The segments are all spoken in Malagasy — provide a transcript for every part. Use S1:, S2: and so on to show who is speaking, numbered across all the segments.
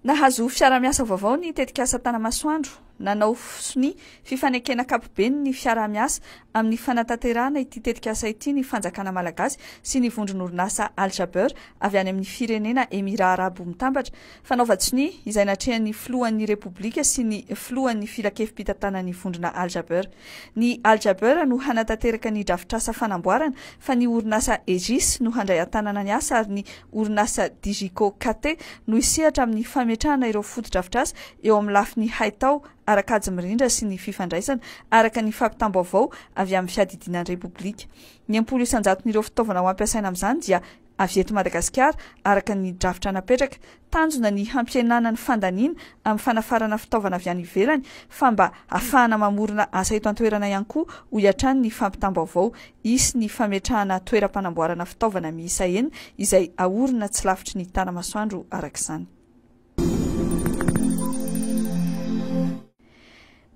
S1: Nahazo fiarahamiasa vaovao ny tetikasa Tanamasoandro. Nanao sonia fifanekena ankapobeny ny fiarahamiasa amin'ny fanatanterahana ity tetikasa ity ny fanjakana malagasy sy ny vondron'orinasa Al Jaber avy any amin'ny firenena Emirà Arabo Mitambatra. Fanaovan-tsonia izay natrehan'ny filohan'ny Repoblika sy ny filohan'ny filankevi-pitantanan'ny vondrona Al Jaber. Ny Al Jaber no hanatanteraka ny drafitrasa fanamboarana fa ny orinasa Aegis no handray an-tanana ny asa ary ny orinasa Digico KT no hisehatra amin'ny fametrahana ireo fotodrafitrasa eo amin'ny lafiny haitao ara-kajy mirindra sy ny fifandraisana, araka ny fampitam-baovao avy amin'ny fiadidiana ny Repoblika. Ny am-polo isan-jaton'ireo fitaovana ho ampiasaina amin'izany dia avy eto Madagasikara, araka ny drafitra napetraka. Tanjona ny hampihenana ny fandaniana amin'ny fanafarana fitaovana avy any ivelany fa mba hahafahana mamorona asa eto an-toerana ihany koa, hoy hatrany ny fampitam-baovao. Hisy ny fametrahana toeram-panamboarana fitaovana miisa enina izay haorina tsy lavitry ny Tanamasoandro araka izany.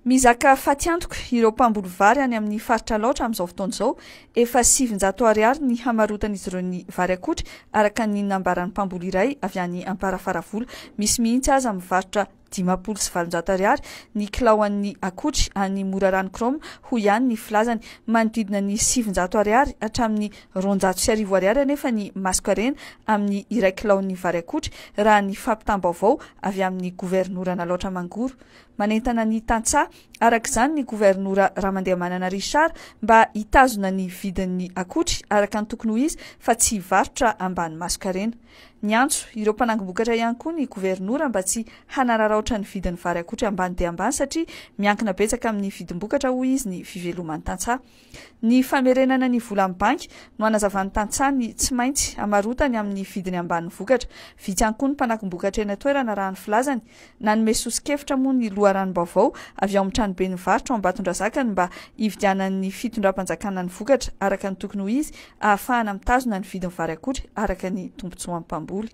S1: Mizaka fatiantoka ireo mpamboly vary any amin'ny faritra Alaotra amin'izao fotoana izao. Efa 900 ariary ny hamarotan'izy ireo ny vary akotry, araka ny nambaran'ny mpamboly iray avy any Amparafaravola. Misy mihitsy aza mivarotra 850 ariary ny kilaoan'ny akotry any Morarano Chrome, hoy ihany ny filazany. Manodidina ny 900 ariary hatramin'ny 1200 ariary anefa ny masonkarena amin'ny iray kilaon'ny vary akotry, raha ny fampitam-baovao avy amin'ny governoran'Alaotra Mangoro. Manentana ny tantsaha araka izany ny governora Ramandehamanana Richard mba hitazona ny vidin'ny akotry araka ny tokony ho izy fa tsy hivarotra ambany mason-karena. Niantso ireo mpanangom-bokatra ihany koa ny governora mba tsy hanararaotra ny vidin'ny vary akotry ambany dia ambany satria miankina betsaka amin'ny vidim-bokatra hoy izy ny fiveloman'ny tantsaha. Ny famerenana ny vola amin'ny banky no hanazavan'ny tantsaha ny tsy maintsy hamarotany amin'ny vidiny ambany ny vokatra. Vitsy ihany koa ny mpanakom-bokatra eny an-toerana raha ny filazany. Nanome soso-kevitra moa ny loharanom-baovao avy ao amin'ny tranoben'ny varotra ao Ambatondrazaka ny mba hividianan'ny fitondram-panjakana ny vokatra araka ny tokony ho izy ahafahana mitazona ny vidin'ny vary akotry araka ny tombontsoan'ny mpamboly.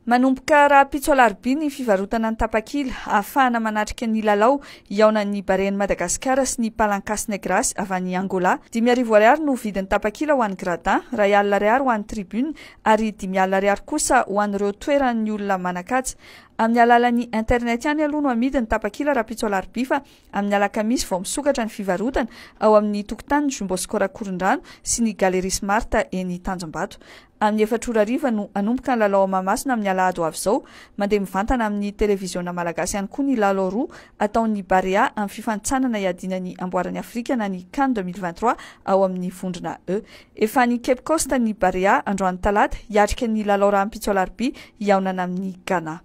S1: Manomboka rahampitso alarobia ny fivarotana ny tapakila ahafahana manatrika ny lalao hihaonan'ny Barean'i Madagasikara sy ny Palancas Negras avy any Angola. 5000 ariary no vidin'ny tapakila ho an'ny gradin, 1000 ariary ho an'ny tribune ary 5000 ariary kosa ho an'ireo toeran'ny olona manan-kaja. Amin'ny alalan'ny internet ihany aloha no amidy ny tapakila rahampitso alarobia fa Amin'ny alakamisy vao misokatra ny fivarotana ao amin'ny tokotanin'ny Jumbo Score Ankorondrano sy ny Galerie Smart eny Tanjombato. Amin'ny efatra ora hariva no hanomboka ny lalao ao Mahamasina amin'ny alahady ho avy izao. Mandeha mivantana amin'ny televiziona malagasy ihany koa ny lalao roa ataon'ny Barea amin'ny fifanintsanana hiadiana ny amboaran'i Afrika na ny Can 2023 ao amin'ny vondrona E. Efa any Cape Coast ny Barea androany talata hiatrika ny lalao rahampitso alarobia hihaonana amin'i Ghana.